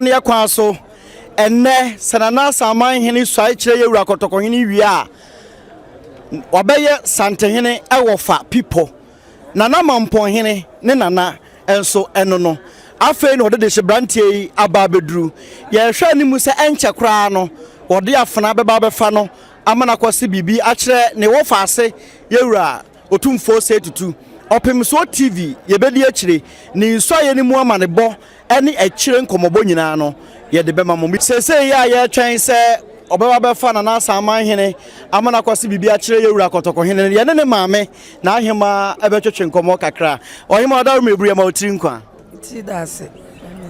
Neɛ kwan so ɛnnɛ sɛ Nana Asaman hene suae kyerɛ yɛ wura Kɔtɔkɔhene wie a, wabɛyɛ Santehene wɔ fa Pipɔ. Nana Mampɔnhene ne Nana nso ɛno no. Afei na ɔde dehye-branteɛ yi aba abɛduru. Yɛrehwɛ anim sɛ ɛnkyɛ koraa no wɔde afena bɛba abɛfa no ama no akɔse biribi akyerɛ ne wɔfa ase yɛ wura Otumfoɔ Osei Tutu. Ɔpemsoɔ TV yɛbɛdi akyire ne nsuaeɛ no mu amanebɔ ne akyire nkɔmmɔbɔ nyinaa no, yɛde bɛma mo. Seesei yi a yɛretwɛn sɛ ɔbɛba abɛfa Nana Asaman Hene ama no akɔse biribi akyerɛ yɛn wura Kɔtɔkɔhene no, yɛne ne maame, n'ahemaa bɛtwetwe nkɔmmɔ kakra. Ɔhemaa Ɔdawurumaburu, yɛma wo tiri nkwa. Tiri da ase.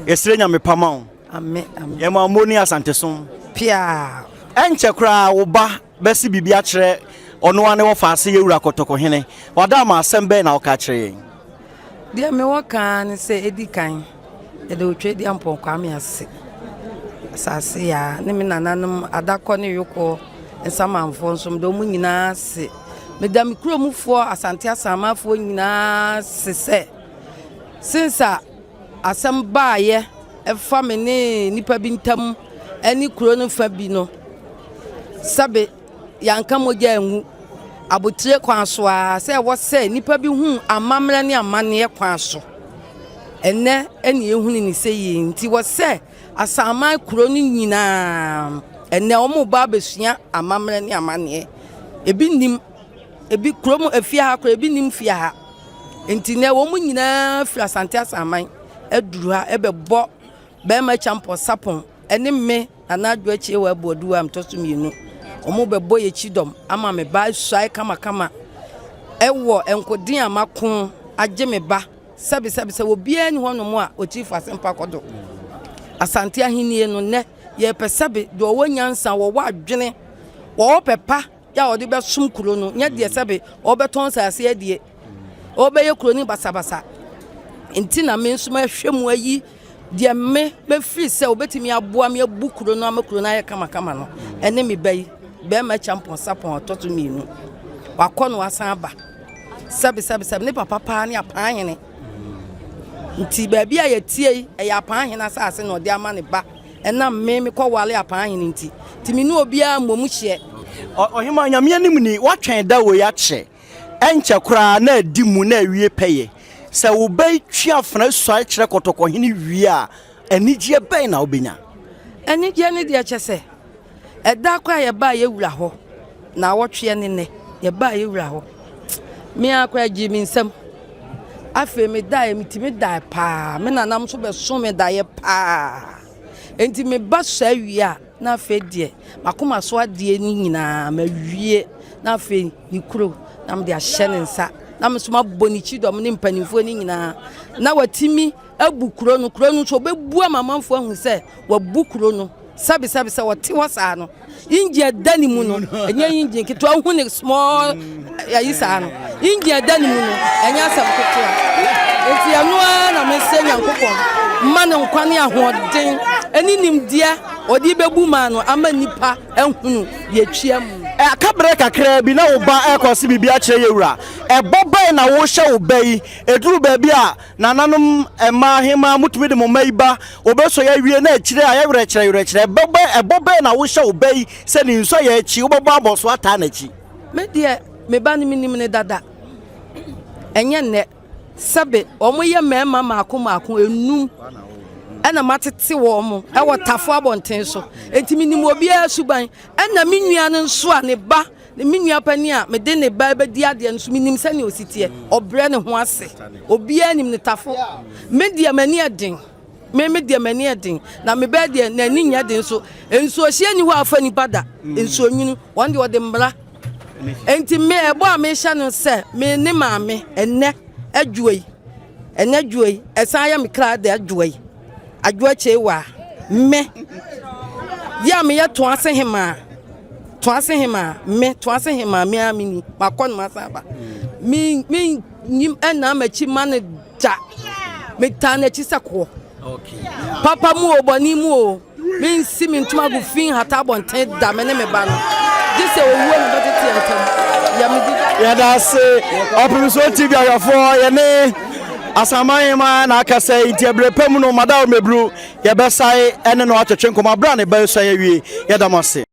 Yɛsrɛ Nyame pa ma wo. Ame, ame. Yɛma wo mmɔ ni Asantesom. Piaa. Ɛnkyɛ koraa wo ba bɛse biribi akyerɛ ɔno ara ne wɔfaase yɛn wura Kɔtɔkɔhene. Wadaama asɛm bɛn na woka akyerɛ yɛn? Deɛ mewɔ ka ara ne sɛ, ɛdi kan, yɛda Otwedeampɔn Kwame ase, Asase Yaa, ne me nananom Adakɔ ne Yokoɔ Nsamanfoɔ nso, meda wɔn nyinaa ase. Meda me kuromfoɔ Asante Asamanfoɔ nyinaa ase sɛ, since a asɛm baeɛ ɛfa me ne nnipa bi ntam ne kuro no fa bi no, sɛbe Yɛanka mogya angu abotire kwan so ara sɛ ɛwɔ sɛ nnipa bi hu amammerɛ ne amanneɛ kwan so. Ɛnnɛ ɛne yɛhunu ne sɛ yie nti wɔ sɛ Asaman kuro no nyinaa ɛnnɛ wɔn ba abɛsua amammerɛ ne amanneɛ. Ebi nim ebi kurom efie ha koraa ebi nim fie ha. Nti nnɛ wɔn nyinaa firi Asante Asaman aduru ha ɛbɛbɔ bɛrima Kyampɔn Sapɔn ɛne me Nana Adwo Akyiewa Abuadu a metɔ so mmienu. Wɔbɛbɔ yɛn kyidɔm ama me ba asuae kamakama wɔ nkoden a mako agye me ba. Sɛbesɛbe sɛ obiara nni hɔnom a ɔkyiri fa asɛmpa kɔ do. Asante ahennie no nnɛ yɛrepɛ sɛbe deɛ ɔwɔ nyansa, wɔwɔ adwene, wɔwɔ pɛ pa yɛ a ɔde bɛsom kuro no, nyɛ deɛ sɛbe ɔbɛtɔn nsase adie, ɔbɛyɛ kuro no basabasa. Nti na me nso mahwɛ mu ayi Deɛ me mɛfiri sɛ ɔbɛtumi aboa me abu kuro no ama kuro no ayɛ kamakama no, ɛne me ba yi, bɛrima Kyampɔn Sapɔn ɔtɔ so mmienu. Wakɔ no asan aba. Sɛbe sɛbe sɛbe ne papa paa ne Apaahene. Nti baabi a yɛtie yi, ɛyɛ Apaahene asase na ɔde ama ne ba. Ɛnam me mekɔwale Apaahene nti. Nti me ne obiara mmom hyeɛ. Ɔhemaa, Nyame anim ni, woatwɛn da wei akyɛ. Ɛnkyɛ koraa na adi mu na awie pɛyɛ. Sɛ wo ba yi twe afena suae kyerɛ kɔtɔkɔhene wie a, anigyeɛ bɛn na wobɛnya? Anigyeɛ no deɛ kyɛ sɛ, ɛda koraa a yɛbaa yɛ wura hɔ, naawɔtweɛ ne nnɛ, yɛbaa yɛ wura hɔ, me ara koraa ɛgyee me nsam. Afei medaeɛ, metumi dae paa, me nananom nso bɛsoo me daeɛ paa. Enti meba sua wie a, na afei deɛ m'akoma so adeɛ no nyinaa mawie, na afei ne kuro na mede ahyɛ ne nsa na me nso mabɔ ne kyidɔm ne mpanimfoɔ no nyinaa na watumi abu kuro no kuro no nso ɔbɛbu ama amanfoɔ ahu sɛ wabu kuro no sɛbesɛbe sɛ ɔte hɔ saa no engine ɛda ne mu no ɛnyɛ engine ketewa wohu ne small ayi saa no engine ɛda ne mu no ɛnyɛ asɛm ketewa nti ɛno ara na mesɛ nyankopɔn ma no nkwa ne ahoɔden ɛne nimdeɛ ɔde bɛbu maa no ama nnipa ahunu deɛ twia mu. Aka berɛ kakraa bi na wo ba rekɔse biribi akyerɛ yɛn wura. Ɛbɔ bɛn na wohyɛ wo ba yi? Ɛduru baabi a, nananom, mmaa, ahemaa, motumi de mo mma yi ba, wɔbɛsɔ yɛ awie na akyire ayɛ werɛkyerɛ werɛkyerɛ. Ɛbɔ bɛn, ɛbɔ bɛn na wohyɛ wo ba yi sɛ ne nsɔeɛ akyi wobɛbɔ abɔso ataa n'akyi? Me deɛ, me ba no menim no dada. Ɛnyɛ nnɛ. Sɛbe wɔyɛ mmarima mmaako mmaako enum ɛna matete wɔn ɛwɔ tafo abɔnten so. Enti menim obiara suban. Ɛna me nua no nso a ne ba, me nua panin a mede ne ba bɛdi adeɛ no nso menim sɛnea ɔsi teɛ. Ɔbrɛ ne ho ase. Obiara nim ne tafo. Me deɛ m'ani ɛden. Me me deɛ m'ani ɛden. Na me bɛɛ deɛ n'ani nyɛ den nso. Nsuohyeɛ nni hɔ a afa nipa da. Nsuo nwunu. Wɔn deɛ ɔde mmara. Enti me ɛbɔ a mehyɛ no sɛ me ne maame ɛnɛ adwoa yi ɛnɛ adwoa yi ɛsan yɛ me kra de adwoa yi adwoa kyewa me yɛ a meyɛ to ase hemaa to ase hemaa me to ase hemaa me ara me ni makɔ no masan aba me me nyim ɛna m'akyi ma no da metaa n'akyi sɛ koɔ papa mu o bɔne mu o Mensi me ntoma gu fi nhata abɔnten da, me ne me ba no, gye sɛ owuo na ɛbɛtete yɛn ntam. Yɛ me di. Yɛda ase Ɔpemsoɔ TV ahwɛfoɔ yɛne Asaman na akasa yi, nti ɛberɛ pa mu no, Madao Mebru, yɛbɛsae ɛne no atwetwe nkɔmmɔ aberɛ a ne ba sua awie. Yɛda mo ase.